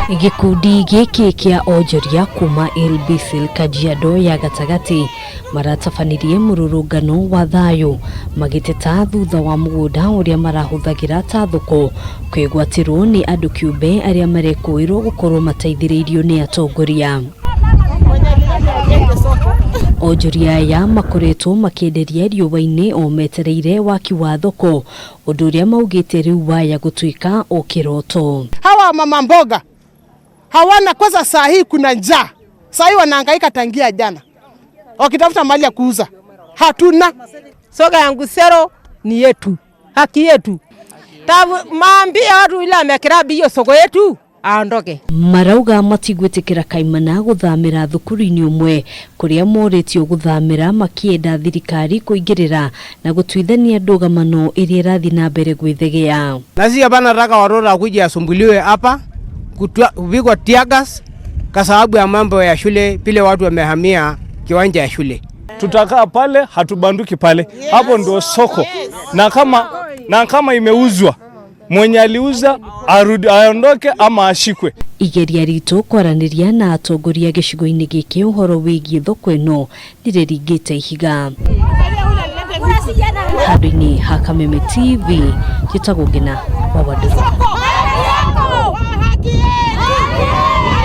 Gĩkundi gĩkĩ kĩa onjoria kuma Ilbisil Kajiado ya gatagatĩ maratabanirie mũrũrũngano wa thayũ magĩteta thutha wa mũgũnda ũrĩa marahũthagĩra ta thoko kwĩgwatĩrwo nĩ andũ kĩũmbe arĩa marekũĩrwo gũkorwo mateithĩrĩirio nĩ atongoria. Onjoria aya makoretwo makĩenderia riũa-inĩ o metereire waki wa thoko, ũndũ ũrĩa maugĩte rĩu waya gũtuĩka o kĩroto. Hawa mama mboga hawana kwanza, saa hii kuna njaa, saa hii wanahangaika tangia jana wakitafuta mali ya kuuza, hatuna. Soko ya Ngusero ni yetu, haki yetu. Maambia watu ile amekirabi hiyo soko yetu aondoke. Marauga matigwĩtĩkĩra kaimana gũthamĩra thukuru-inĩ ũmwe kũrĩa morĩtio gũthamĩra makĩenda thirikari kũingĩrĩra na gũtuithania ndũgamano ĩrĩa ĩrathiĩ na mbere gwĩthegea. Na sisi hapana nataka watoto akuje asumbuliwe hapa kupigwa tear gas kwa sababu ya mambo ya shule, vile watu wamehamia kiwanja ya shule. Tutakaa pale, hatubanduki pale, hapo ndio soko. Na kama imeuzwa, mwenye aliuza arudi, aondoke ama ashikwe. Igeria ritũ kwaranĩria na atongoria gĩcigo-inĩ gĩkĩ ũhoro wĩgiĩ thoko ĩno nĩrĩringĩte ihiga. Handũ-inĩ ha Kameme TV, njĩtagwo Ngina wa Wandũrũ.